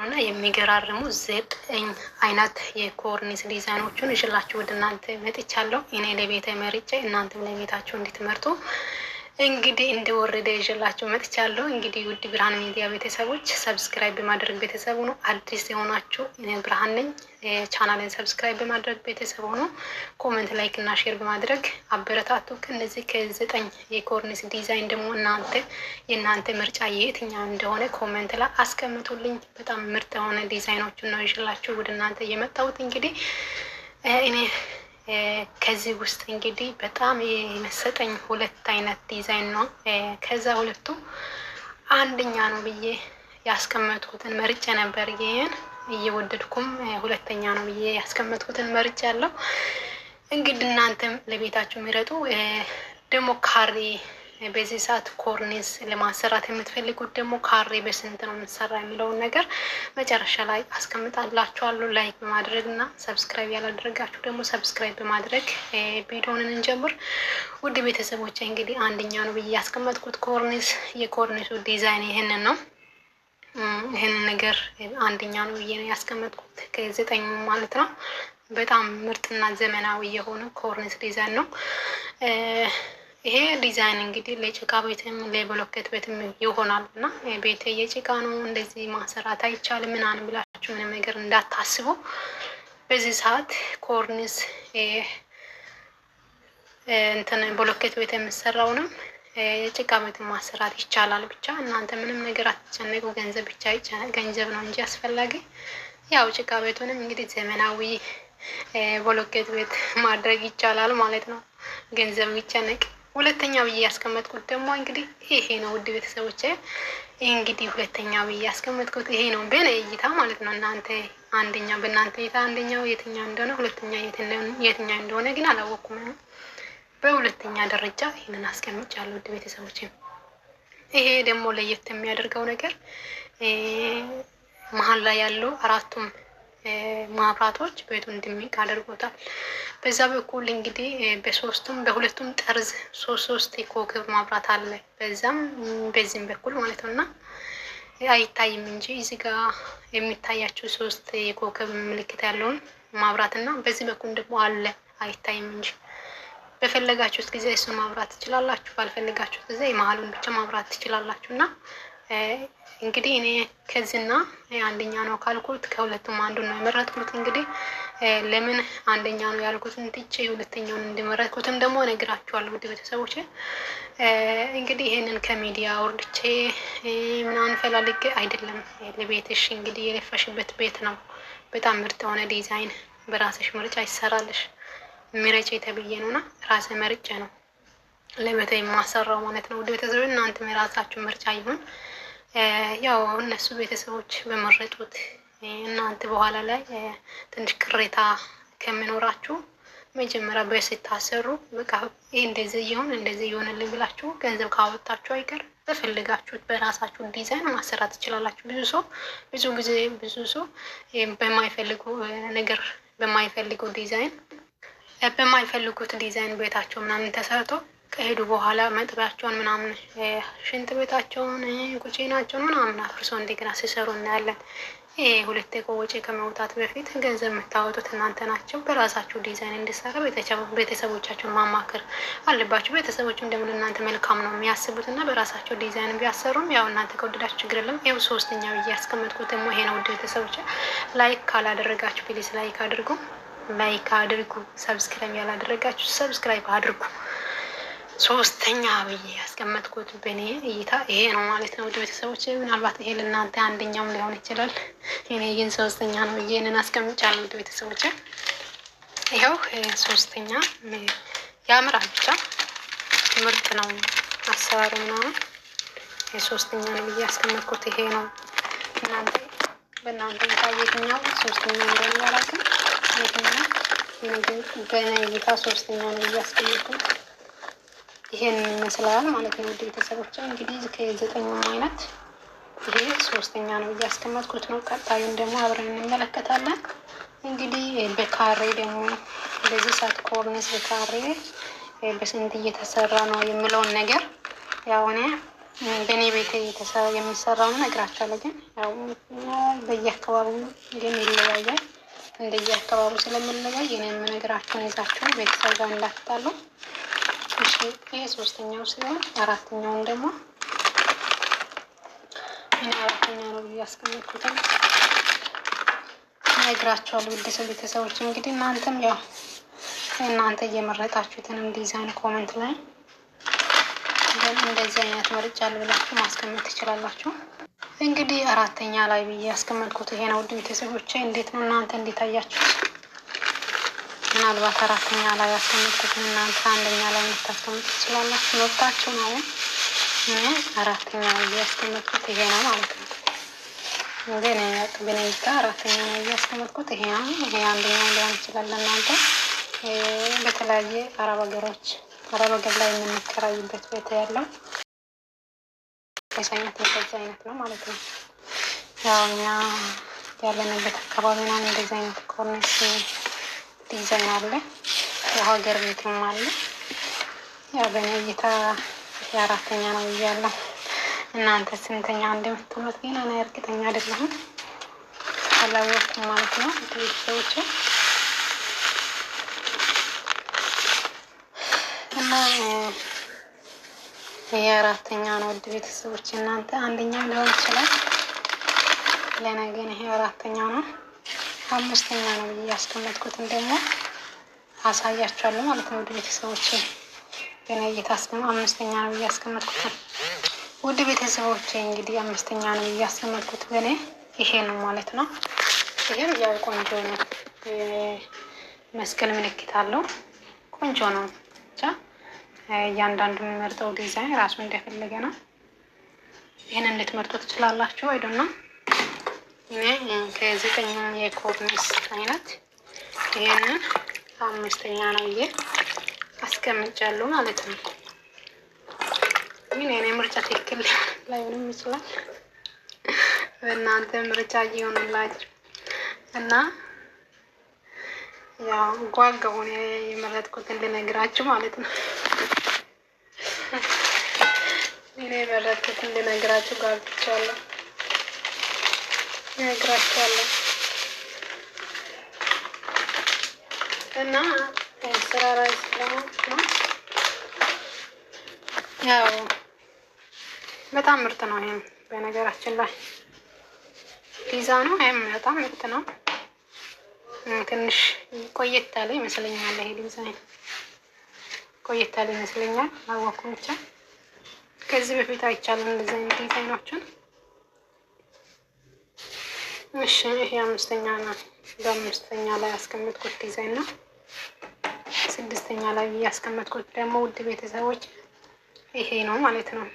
እና የሚገራርሙ 9 አይነት የኮርኒስ ዲዛይኖችን ይዤላችሁ ወደ እናንተ መጥቻለሁ። እኔ ለቤቴ መርጬ እናንተም ለቤታችሁ እንድትመርጡ እንግዲህ እንደወረደ ይዤላችሁ መጥቻለሁ። እንግዲህ ውድ ብርሃን ሚዲያ ቤተሰቦች subscribe በማድረግ ቤተሰብ ሁኑ። አዲስ የሆናችሁ እኔ ብርሃን ነኝ። ቻናልን subscribe በማድረግ ቤተሰብ ሁኑ። Comment፣ like እና share በማድረግ አበረታቱ። ከነዚህ ከ9 የኮርኒስ ዲዛይን ደግሞ እናንተ የእናንተ ምርጫ የትኛው እንደሆነ comment ላይ አስቀምጡልኝ። በጣም ምርጥ የሆነ ዲዛይኖችን ነው ይዤላችሁ ወደ እናንተ የመጣሁት። እንግዲህ እኔ ከዚህ ውስጥ እንግዲህ በጣም የመሰጠኝ ሁለት አይነት ዲዛይን ነው። ከዛ ሁለቱ አንደኛ ነው ብዬ ያስቀመጥኩትን መርጬ ነበር። ይሄን እየወደድኩም ሁለተኛ ነው ብዬ ያስቀመጥኩትን መርጬ ያለው። እንግዲህ እናንተም ለቤታችሁ ምረጡ። ደግሞ ካሬ በዚህ ሰዓት ኮርኒስ ለማሰራት የምትፈልጉት ደግሞ ካሬ በስንት ነው የምትሰራ የሚለውን ነገር መጨረሻ ላይ አስቀምጣላችኋለሁ። Like በማድረግ እና subscribe ያላደረጋችሁ ደግሞ subscribe በማድረግ ቪዲዮውን እንጀምር። ውድ ቤተሰቦች እንግዲህ አንደኛ ነው ብዬ ያስቀመጥኩት ኮርኒስ የኮርኒሱ ዲዛይን ይህንን ነው። ይህንን ነገር አንደኛ ነው ብዬ ነው ያስቀመጥኩት ከ9 ማለት ነው። በጣም ምርጥና ዘመናዊ የሆነ ኮርኒስ ዲዛይን ነው። ይሄ ዲዛይን እንግዲህ ለጭቃ ቤትም ለብሎኬት ቤትም ይሆናል እና ቤት የጭቃ ነው እንደዚህ ማሰራት አይቻልም ምናምን ብላችሁ ምንም ነገር እንዳታስቡ። በዚህ ሰዓት ኮርኒስ እንትን ብሎኬት ቤት የሚሰራውንም የጭቃ ቤት ማሰራት ይቻላል። ብቻ እናንተ ምንም ነገር አትጨነቁ። ገንዘብ ብቻ ገንዘብ ነው እንጂ አስፈላጊ። ያው ጭቃ ቤቱንም እንግዲህ ዘመናዊ ብሎኬት ቤት ማድረግ ይቻላል ማለት ነው። ገንዘብ ይጨነቅ። ሁለተኛ ብዬ ያስቀመጥኩት ደግሞ እንግዲህ ይሄ ነው። ውድ ቤተሰቦቼ እንግዲህ ሁለተኛ ብዬ ያስቀመጥኩት ይሄ ነው፣ በእኔ እይታ ማለት ነው። እናንተ አንደኛ በእናንተ እይታ አንደኛው የትኛው እንደሆነ ሁለተኛ የትኛው እንደሆነ ግን አላወኩም። በሁለተኛ ደረጃ ይህንን አስቀምጫለሁ ውድ ቤተሰቦቼ። ይሄ ደግሞ ለየት የሚያደርገው ነገር መሀል ላይ ያለው አራቱም ማብራቶች ቤቱን እንዲሚቅ አድርጎታል። በዛ በኩል እንግዲህ በሶስቱም በሁለቱም ጠርዝ ሶስት ሶስት የኮከብ ማብራት አለ፣ በዛም በዚህም በኩል ማለት ነው እና አይታይም እንጂ እዚህ ጋ የሚታያቸው ሶስት የኮከብ ምልክት ያለውን ማብራት እና በዚህ በኩል ደግሞ አለ፣ አይታይም እንጂ በፈለጋችሁት ጊዜ እሱን ማብራት ትችላላችሁ፣ ባልፈለጋችሁት ጊዜ የመሀሉን ብቻ ማብራት ትችላላችሁ። እና እንግዲህ እኔ ከዚህና አንደኛ ነው ካልኩት ከሁለቱም አንዱን ነው የመረጥኩት። እንግዲህ ለምን አንደኛ ነው ያልኩትን ትቼ ሁለተኛውን እንደመረጥኩትም ደግሞ እነግራችኋለሁ ውድ ቤተሰቦቼ። እንግዲህ ይሄንን ከሚዲያ አውርድቼ ምናምን ፈላልጌ አይደለም። ለቤትሽ እንግዲህ የለፋሽበት ቤት ነው። በጣም ምርጥ የሆነ ዲዛይን በራስሽ ምርጫ ይሰራልሽ። ምረጭ ተብዬ ነውና ራሴ መርጬ ነው ለቤቴ የማሰራው ማለት ነው። ውድ ቤተሰቦች እናንተም የራሳችሁ ምርጫ ይሁን። ያው እነሱ ቤተሰቦች በመረጡት እናንተ በኋላ ላይ ትንሽ ቅሬታ ከሚኖራችሁ መጀመሪያ በስታሰሩ በቃ ይህ እንደዚህ ይሁን እንደዚህ ይሆንልኝ ብላችሁ ገንዘብ ካወጣችሁ አይቀር በፈለጋችሁት በራሳችሁ ዲዛይን ማሰራት ትችላላችሁ። ብዙ ሰው ብዙ ጊዜ ብዙ ሰው በማይፈልጉ ነገር በማይፈልጉ ዲዛይን በማይፈልጉት ዲዛይን ቤታቸው ምናምን ተሰርቶ ከሄዱ በኋላ መጥቢያቸውን ምናምን ሽንት ቤታቸውን ኩሽናቸውን ምናምን አፍርሶ እንደገና ሲሰሩ እናያለን። ይሄ ሁለቴ ወጪ ከመውጣት በፊት ገንዘብ የምታወጡት እናንተ ናቸው። በራሳችሁ ዲዛይን እንዲሰራ ቤተሰቦቻቸውን ማማከር አለባችሁ። ቤተሰቦችም ደግሞ ለእናንተ መልካም ነው የሚያስቡት እና በራሳቸው ዲዛይን ቢያሰሩም ያው እናንተ ከወደዳችሁ ችግር የለም። ይኸው ሶስተኛ ብዬ ያስቀመጥኩት ደግሞ ይሄ ነው። ውድ ቤተሰቦች like ካላደረጋችሁ please like አድርጉ፣ like አድርጉ። Subscribe ያላደረጋችሁ subscribe አድርጉ። ሶስተኛ ብዬ ያስቀመጥኩት በእኔ እይታ ይሄ ነው ማለት ነው። ውድ ቤተሰቦች ምናልባት ይሄ ለእናንተ አንደኛውም ሊሆን ይችላል። እኔ ግን ሶስተኛ ነው ብዬ ይሄንን አስቀምጫለሁ። ውድ ቤተሰቦች ይኸው ሶስተኛ ያምራል፣ ብቻ ምርጥ ነው አሰራሩ ምናምን። የሶስተኛ ነው ብዬ ያስቀመጥኩት ይሄ ነው። እናንተ በእናንተ እይታ የትኛው ሶስተኛ እንደሆነ አላውቅም። የትኛው በእኔ እይታ ሶስተኛ ነው ብዬ ያስቀመጥኩት ይሄን ይመስላል ማለት ነው። ውድ ቤተሰቦች እንግዲህ ከ9ኙም አይነት ይሄ ሶስተኛ ነው ብዬ ያስቀመጥኩት ነው። ቀጣዩን ደግሞ አብረን እንመለከታለን። እንግዲህ በካሬ ደግሞ በዚህ ሰዓት ኮርኒስ በካሬ በስንት እየተሰራ ነው የሚለውን ነገር ያው እኔ በእኔ ቤት የሚሰራውን እነግራችኋለሁ። ግን ያው በየአካባቢው ግን ይለያያል። እንደየአካባቢው ስለምንለያይ እኔ የምነግራችሁን ይዛችሁ ቤተሰብ ጋር እንዳትጣሉ። እሺ ይሄ ሶስተኛው ሲሆን አራተኛውን ደግሞ እኔ አራተኛ ነው ብዬ ያስቀመጥኩትን እነግራችኋለሁ። ውድ ቤተሰቦች እንግዲህ እናንተም ያው እናንተ እየመረጣችሁትንም ዲዛይን comment ላይ ግን እንደዚህ አይነት መርጫለሁ ብላችሁ ማስቀመጥ ትችላላችሁ። እንግዲህ አራተኛ ላይ ብዬ ያስቀመጥኩት ይሄ ነው። ውድ ቤተሰቦቼ እንዴት ነው እናንተ እንዴት አያችሁት? ምናልባት አራተኛ ላይ ያስቀመጥኩትን እናንተ አንደኛ ላይ ልታስቀምጡ ትችላላችሁ፣ መብታችሁ ነው። እኔ አራተኛ ብዬ ያስቀመጥኩት ይሄ ነው ማለት ነው። እንግዲህ በእኔ እይታ አራተኛ ላይ ያስቀመጥኩት ይሄ ነው። ይሄ አንደኛው ሊሆን ይችላል ለእናንተ። በተለያየ አረብ ሀገሮች አረብ ሀገር ላይ የምንከራይበት ቤት ያለው አይነት እንደዚህ አይነት ነው ማለት ነው። ያው እኛ ያለንበት አካባቢ ነው እንደዚህ አይነት ኮርኒስ ዲዛይን አለ፣ የሀገር ቤትም አለ። ያው በእኔ እይታ የአራተኛ ነው ብያለሁ። እናንተ ስንተኛ እንደምትሉት ግን እኔ እርግጠኛ አይደለሁም፣ አላወቅኩም ማለት ነው ቤተሰቦቼ። እና ይሄ አራተኛ ነው ውድ ቤተሰቦች፣ እናንተ አንደኛ ሊሆን ይችላል። ለእኔ ግን ይሄ አራተኛ ነው። አምስተኛ ነው ብዬ ያስቀመጥኩትን ደግሞ አሳያችኋለሁ ማለት ነው ውድ ቤተሰቦች። በእኔ እይታ አምስተኛ ነው ብዬ ያስቀመጥኩትን ውድ ቤተሰቦች እንግዲህ አምስተኛ ነው ብዬ ያስቀመጥኩት በእኔ ይሄ ነው ማለት ነው። ይሄም ያው ቆንጆ ነው፣ መስቀል ምልክት አለው፣ ቆንጆ ነው። ብቻ እያንዳንዱ የሚመርጠው ዲዛይን ራሱ እንደፈለገ ነው። ይህንን ልትመርጡ ትችላላችሁ። አይደል ነው። እኔ ከዘጠኙ የኮርኒስ አይነት ይህንን አምስተኛ ነው ብዬ አስቀምጫለሁ ማለት ነው። ግን የኔ ምርጫ ትክክል ላይሆንም ይችላል። በእናንተ ምርጫ እየሆኑላችሁ እና ያው ጓጓሁ የመረጥኩትን ልነግራችሁ ማለት ነው። እኔ የመረጥኩትን ልነግራችሁ ጓጉቻለሁ፣ እነግራችኋለሁ። እና ስራ ላይ ስለሆንኩ ነው። ያው በጣም ምርጥ ነው። ይሄም በነገራችን ላይ ዲዛይኑ ይሄም በጣም ምርጥ ነው። ትንሽ ቆየት ያለ ይመስለኛል። ይሄ ዲዛይን ቆየት ያለ ይመስለኛል። አወኩም ብቻ ከዚህ በፊት አይቻልም እንደዚህ አይነት ዲዛይኖችን። እሺ ይሄ አምስተኛ ነው። በአምስተኛ ላይ ያስቀመጥኩት ዲዛይን ነው። ስድስተኛ ላይ ያስቀመጥኩት ደግሞ ውድ ቤተሰቦች ይሄ ነው ማለት ነው።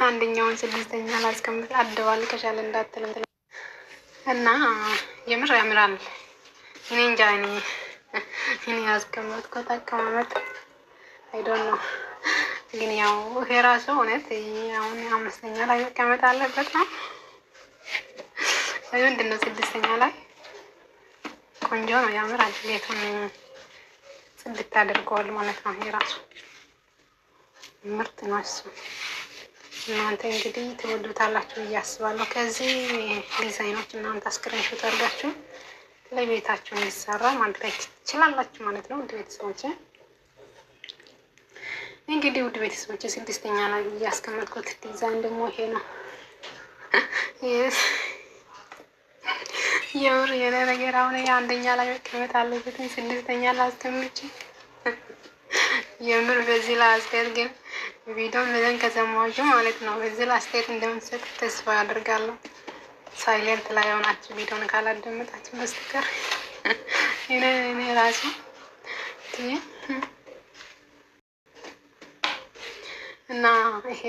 አንደኛውን ስድስተኛ ላይ አስቀምጥ አደባልቀሻል እንዳትልም እና የምር ያምራል። እኔ እንጃ እኔ ያስቀመጥኩት አቀማመጥ I don't know፣ ግን ያው ይሄ ራሱ እውነት አሁን አምስተኛ ላይ መቀመጥ አለበት ነው ምንድን ነው? ስድስተኛ ላይ ቆንጆ ነው፣ ያምራል። ቤቱን ጽድት አድርገዋል ማለት ነው። ይሄ ራሱ ምርጥ ነው እሱ። እናንተ እንግዲህ ትወዱታላችሁ ብዬ አስባለሁ። ከዚህ ዲዛይኖች እናንተ screenshot አድርጋችሁ ለቤታችሁ እንዲሰራ ማድረግ ትችላላችሁ ማለት ነው። ውድ ቤተሰቦች እንግዲህ ውድ ቤተሰቦች ስድስተኛ ላይ ያስቀመጥኩት ዲዛይን ደግሞ ይሄ ነው። የምር የሆነ ነገር አሁን አንደኛ ላይ መቀመጥ አለበትን ስድስተኛ ላይ አስቀምጬ የምር በዚህ ላይ አስተያየት ግን ቪዲዮን በደንብ ከሰማችሁ ማለት ነው በዚህ ላይ አስተያየት እንደምትሰጡ ተስፋ አደርጋለሁ። Silent ላይ ሆናችሁ ቪዲዮን ካላደመጣችሁ በስተቀር እኔ ራሱ እና ይሄ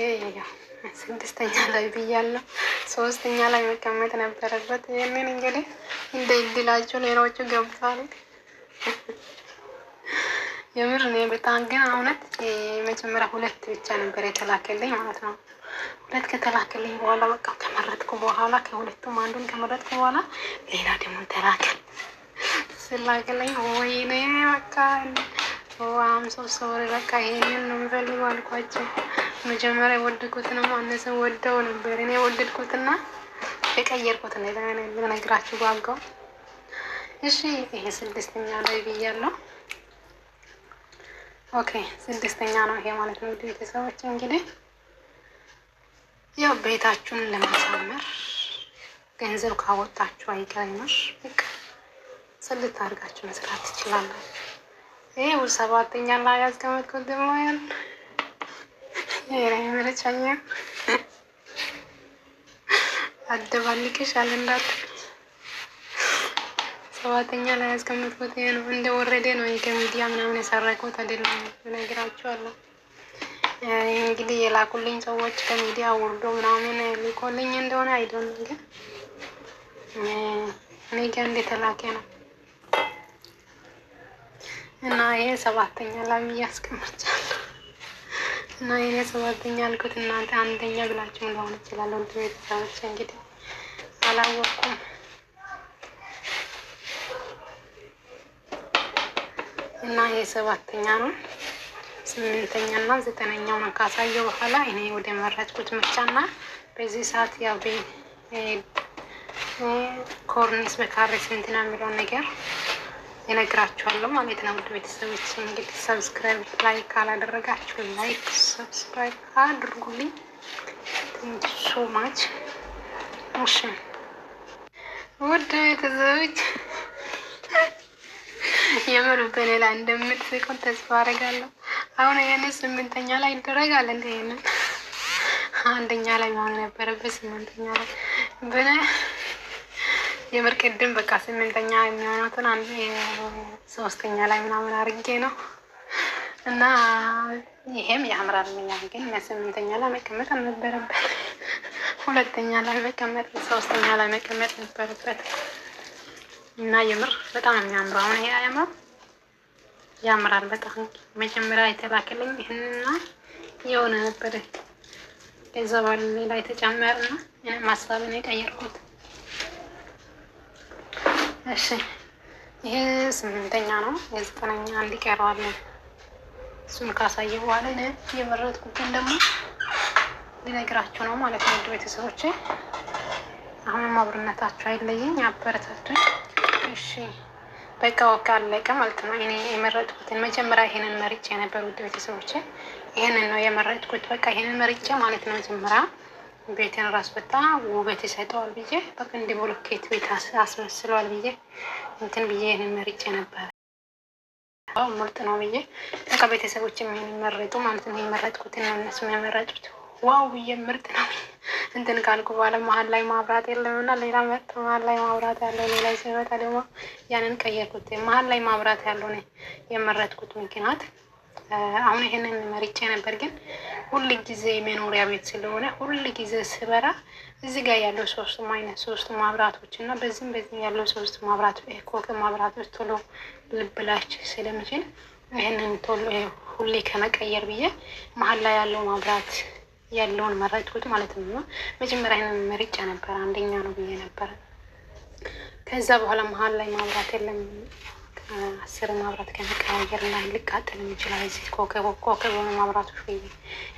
ስድስተኛ ላይ ብያለሁ። ሶስተኛ ላይ መቀመጥ ነበረበት። ይህንን እንግዲህ እንደ እድላቸው ሌሎቹ ገብተዋል። የምር እኔ በጣም ግን እውነት የመጀመሪያ ሁለት ብቻ ነበር የተላከልኝ ማለት ነው። ሁለት ከተላከልኝ በኋላ በቃ ከመረጥኩ በኋላ ከሁለቱም አንዱን ከመረጥኩ በኋላ ሌላ ደግሞ ተላከል ስላከልኝ ወይኔ በቃ I'm so sorry በቃ ይሄንን ነው የምፈልገው አልኳቸው። መጀመሪያ የወደድኩትንም አነሰ ወደው ነበር እኔ የወደድኩትና የቀየርኩት ነው ልነግራችሁ ጓጓው። እሺ ይሄ ስድስተኛ ላይ ብያለሁ። Okay ስድስተኛ ነው ይሄ ማለት ነው። ቤተሰቦች እንግዲህ ያው ቤታችሁን ለማሳመር ገንዘብ ካወጣችሁ አይቀርም፣ በቃ ጽድት አድርጋችሁ መስራት ትችላላችሁ። ይሄ ሰባተኛ ላይ ያስቀመጥኩት ደግሞ ያን ምርጫኛ አደባልቅሻል እንዳትል ሰባተኛ ላይ ያስቀመጥኩት ይሄ ነው። እንደወረደ ነው ከሚዲያ ምናምን የሰረቁት አይደለም፣ እነግራችኋለሁ። እንግዲህ የላኩልኝ ሰዎች ከሚዲያ ወርዶ ምናምን ሊኮልኝ እንደሆነ አይዶን፣ ግን እኔ ጋር እንደተላከ ነው እና ይሄ ሰባተኛ ላይ እያስቀምጫለሁ እና ይሄ ሰባተኛ አልኩት። እናንተ አንደኛ ብላችሁ እንደሆነ ይችላል። ውድ ቤተሰቦች እንግዲህ አላወቅኩም። እና ይሄ ሰባተኛ ነው። ስምንተኛ እና ዘጠነኛውን ካሳየው በኋላ እኔ ወደ መረጥኩት ምርጫና በዚህ ሰዓት ያው ኮርኒስ በካሬ ስንት ነው የሚለውን ነገር እነግራችኋለሁ ማለት ነው። ውድ ቤተሰቦች እንግዲህ subscribe like ካላደረጋችሁ like subscribe አድርጉልኝ። Thank so much። እሺ ውድ ቤተሰቦች የምር በሌላ እንደምትስቁ ተስፋ አደርጋለሁ። አሁን ይሄን ስምንተኛ ላይ ይደረጋል እንደ ይሄንን አንደኛ ላይ መሆን ነበረበት፣ ስምንተኛ ላይ ብለ የምር ቅድም በቃ ስምንተኛ የሚሆኑትን አንድ ሶስተኛ ላይ ምናምን አድርጌ ነው እና ይሄም ያምራል። ግን ስምንተኛ ላይ መቀመጥ አልነበረበት፣ ሁለተኛ ላይ መቀመጥ፣ ሶስተኛ ላይ መቀመጥ ነበረበት። እና የምር በጣም የሚያምረው አሁን ይሄ አያምርም? ያምራል በጣም። መጀመሪያ የተላከልኝ ይህንና የሆነ ነበረ፣ ከዛ በኋላ ሌላ የተጨመረና እኔም ሀሳብን የቀየርኩት። እሺ ይሄ ስምንተኛ ነው። የዘጠነኛ አንድ ይቀረዋል። እሱን ካሳየ በኋላ እኔ የመረጥኩትን ደግሞ ሊነግራችሁ ነው ማለት ነው። ውድ ቤተሰቦቼ አሁንም አብሮነታችሁ አይለየኝ፣ አበረታቱኝ። እሺ በቃ ወካ አለቀ ማለት ነው። እኔ የመረጥኩትን መጀመሪያ ይሄንን መርጬ ነበር። ውድ ቤተሰቦቼ ይሄንን ነው የመረጥኩት። በቃ ይሄንን መርጬ ማለት ነው መጀመሪያ ቤትን ራስ በጣም ውበት ይሰጠዋል ብዬ በቃ እንደ ብሎኬት ቤት አስመስለዋል ብዬ እንትን ብዬ ይሄንን መርጬ ነበር። ምርጥ ነው ብዬ በቃ ቤተሰቦች ይሄንን መረጡ ማለት ነው። የመረጥኩትን ነው እነሱም የመረጡት። Wow ብዬ ምርጥ ነው እንትን ካልኩ በኋላ መሀል ላይ ማብራት የለም እና ሌላ መጥ መሀል ላይ ማብራት ያለው ሌላ ሲመጣ ደግሞ ያንን ቀየርኩት። መሀል ላይ ማብራት ያለው ነው የመረጥኩት ምክንያት አሁን ይሄንን መርጬ ነበር፣ ግን ሁል ጊዜ መኖሪያ ቤት ስለሆነ ሁል ጊዜ ስበራ እዚህ ጋር ያለው ሶስቱም አይነት ሶስቱ ማብራቶች እና በዚህም በዚህም ያለው ሶስቱ ማብራት ኮከብ ማብራቶች ቶሎ ልብላች ስለምችል ይህንን ቶሎ ሁሌ ከመቀየር ብዬ መሀል ላይ ያለው ማብራት ያለውን መረጥኩት ማለት ነው። መጀመሪያ ይህንን መርጬ ነበር፣ አንደኛ ነው ብዬ ነበር። ከዛ በኋላ መሀል ላይ ማብራት የለም፣ አስር ማብራት ከመቀያየር እና ሊቃጠልም ይችላል። እዚህ ኮከብ ኮከብ የሆኑ ማብራቶች ብዬ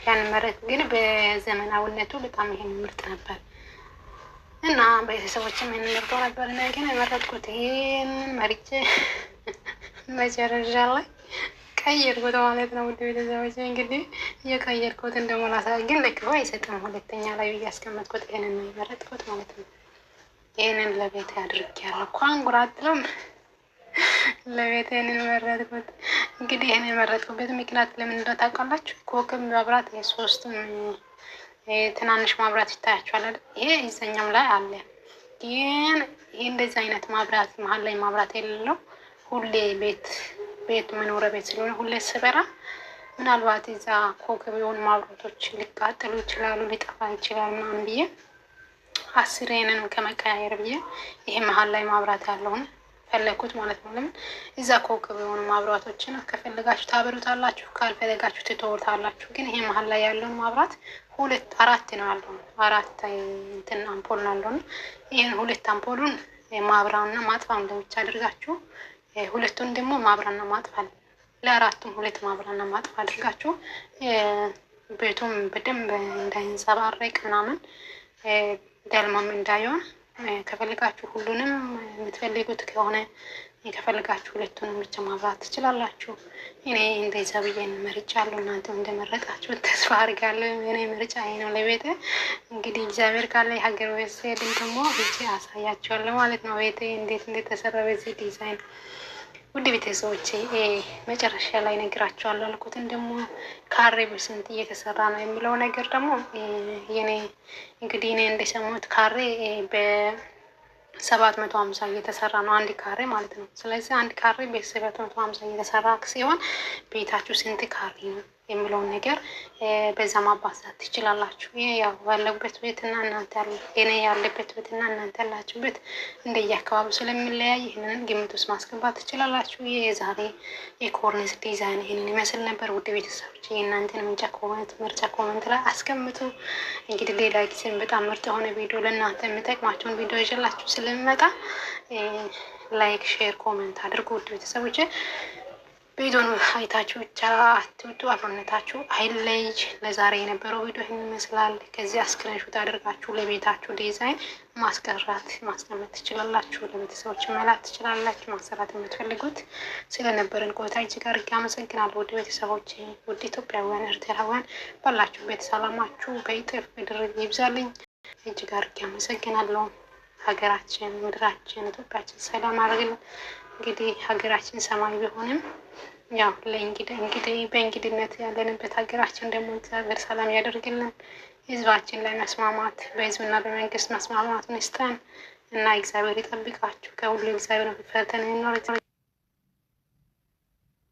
ያን መረጥ፣ ግን በዘመናዊነቱ በጣም ይሄን ምርጥ ነበር እና ቤተሰቦችም ይሄን መርጦ ነበር። እና ግን የመረጥኩት ይሄንን መርጬ መጨረሻ ላይ ቀየርኩት ማለት ነው። ውድ ቤተሰቦች እንግዲህ እየቀየርኩት እንደሞላሳ ግን ለክፉ አይሰጥም። ሁለተኛ ላይ እያስቀመጥኩት ይሄንን ነው የመረጥኩት ማለት ነው። ይሄንን ለቤት አድርጌያለሁ። ኳንጉራትለም ለቤት ይሄንን መረጥኩት። እንግዲህ ይሄንን የመረጥኩበት ምክንያት ለምን እንደሆነ ታውቃላችሁ? ኮከብ መብራት የሶስቱም ትናንሽ ማብራት ይታያችኋል አይደል? ይሄ እዛኛም ላይ አለ። ግን ይሄ እንደዚህ አይነት ማብራት መሀል ላይ ማብራት የሌለው ሁሌ ቤት ቤት መኖሪያ ቤት ስለሆነ ሁሌ ስበራ ምናልባት እዛ ኮከብ የሆኑ ማብራቶች ሊቃጠሉ ይችላሉ፣ ሊጠፋ ይችላል ምናምን ብዬ አስሬንን ከመቀያየር ብዬ ይሄ መሀል ላይ ማብራት ያለውን ፈለግኩት ማለት ነው። ለምን እዛ ኮከብ የሆኑ ማብራቶችን ከፈለጋችሁ ታበሩታላችሁ፣ ካልፈለጋችሁ ትተውታላችሁ። ግን ይሄ መሀል ላይ ያለውን ማብራት ሁለት አራት ነው ያለው፣ አራት እንትን አምፖል ነው ያለው። ይህን ሁለት አምፖሉን ማብራና ማጥፋውን ለብቻ አድርጋችሁ ሁለቱን ደግሞ ማብራና ማጥፋ ለአራቱም ሁለት ማብራና ማጥፋ አድርጋችሁ ቤቱም በደንብ እንዳይንጸባረቅ ምናምን ደልማም እንዳይሆን ከፈልጋችሁ ሁሉንም የምትፈልጉት ከሆነ፣ ከፈልጋችሁ ሁለቱንም ብቻ ማብራት ትችላላችሁ። እኔ እንደዛ ብዬ መርጫለሁ። እናንተም እንደመረጣችሁ ተስፋ አድርጋለሁ። እኔ ምርጫ ነው ለቤት። እንግዲህ እግዚአብሔር ካለ የሀገር ቤት ስሄድም ደግሞ ሄጄ አሳያችኋለሁ ማለት ነው፣ ቤቴ እንዴት እንደተሰራ በዚህ ዲዛይን። ውድ ቤተሰቦቼ፣ መጨረሻ ላይ ነግራችኋለሁ አልኩትን ደግሞ ካሬ በስንት እየተሰራ ነው የሚለው ነገር ደግሞ የኔ እንግዲህ እኔ እንደሰማሁት ካሬ በ750 እየተሰራ ነው፣ አንድ ካሬ ማለት ነው። ስለዚህ አንድ ካሬ በ750 እየተሰራ ሲሆን ቤታችሁ ስንት ካሬ ነው የሚለውን ነገር በዛ ማባዛት ትችላላችሁ። ይህ ያው ያለበት ቤትና እናንተ እኔ ያለበት ቤትና እናንተ ያላችሁበት እንደየአካባቢው ስለሚለያይ ይህንን ግምት ውስጥ ማስገባት ትችላላችሁ። ይህ የዛሬ የኮርኒስ ዲዛይን ይህንን ይመስል ነበር። ውድ ቤተሰቦች፣ የእናንተን ምርጫ comment ላይ አስቀምጡ። እንግዲህ ሌላ ጊዜም በጣም ምርጥ የሆነ ቪዲዮ፣ ለእናንተ የሚጠቅማቸውን ቪዲዮ ይዤላችሁ ስለሚመጣ like፣ share፣ comment አድርጉ። ውድ ቤተሰቦች፣ ቪዲዮን አይታችሁ ብቻ አትውጡ፣ አብሮነታችሁ አይለይ። ለዛሬ የነበረው ቪዲዮ ይህን ይመስላል። ከዚህ screenshot አድርጋችሁ ለቤታችሁ ዲዛይን ማስቀራት ማስቀመጥ ትችላላችሁ። ለቤተሰቦች መላክ ትችላላችሁ። ማሰራት የምትፈልጉት። ስለነበረን ቆይታ እጅግ አድርጌ አመሰግናለሁ። ውድ ቤተሰቦች፣ ውድ ኢትዮጵያውያን፣ ኤርትራውያን፣ ባላችሁበት ሰላማችሁ በእጥፍ በድርብ ይብዛልኝ። እጅግ አድርጌ አመሰግናለሁ። ሀገራችን፣ ምድራችን፣ ኢትዮጵያችን ሰላም አድርግልን። እንግዲህ ሀገራችን ሰማይ ቢሆንም ያው ለእንግዲህ እንግዲህ በእንግድነት ያለንበት ሀገራችን ደግሞ እግዚአብሔር ሰላም ያደርግልን። ህዝባችን ላይ መስማማት፣ በህዝብና በመንግስት መስማማቱን ይስጠን እና እግዚአብሔር ይጠብቃችሁ። ከሁሉ እግዚአብሔር ፈተን ይኖር።